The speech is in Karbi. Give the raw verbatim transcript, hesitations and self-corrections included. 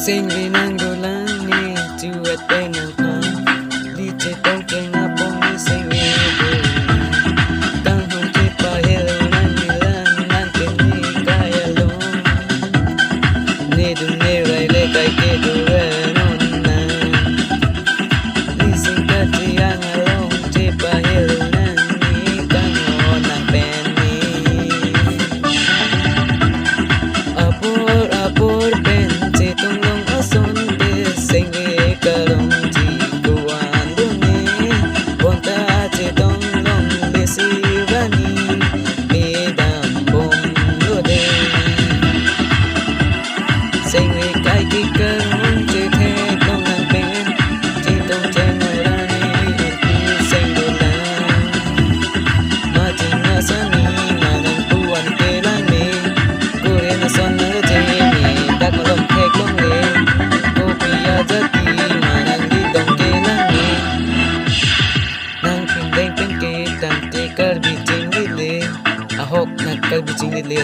Singri nang dolang ne, chuat pen nang phan. Di chetong cheng apong ne singri dolang. Kanghon chepahelo nang ne lan nang pen ne kai along. Ne dun ne rai le kai ke dolang non nang. Di sing kachiang along chepahelo nang ne kanghon nang pen ne. Apor apor pen chetong long ason te singri karong chi kuan dun ne. Bonta chetong long besi vani medam bom lo de. Singri kai ke karong chethek long nang pen chetong cheng rani arpu seng dolang. Maching asami manang puan kelang ne. Kuren ason nang che ne dak malom thek long le. Kopi ajati manang di dong kelang ne. Nang pindeng pen ke tangte Karbi chinglit le. Ahok nang Karbi chinglit le.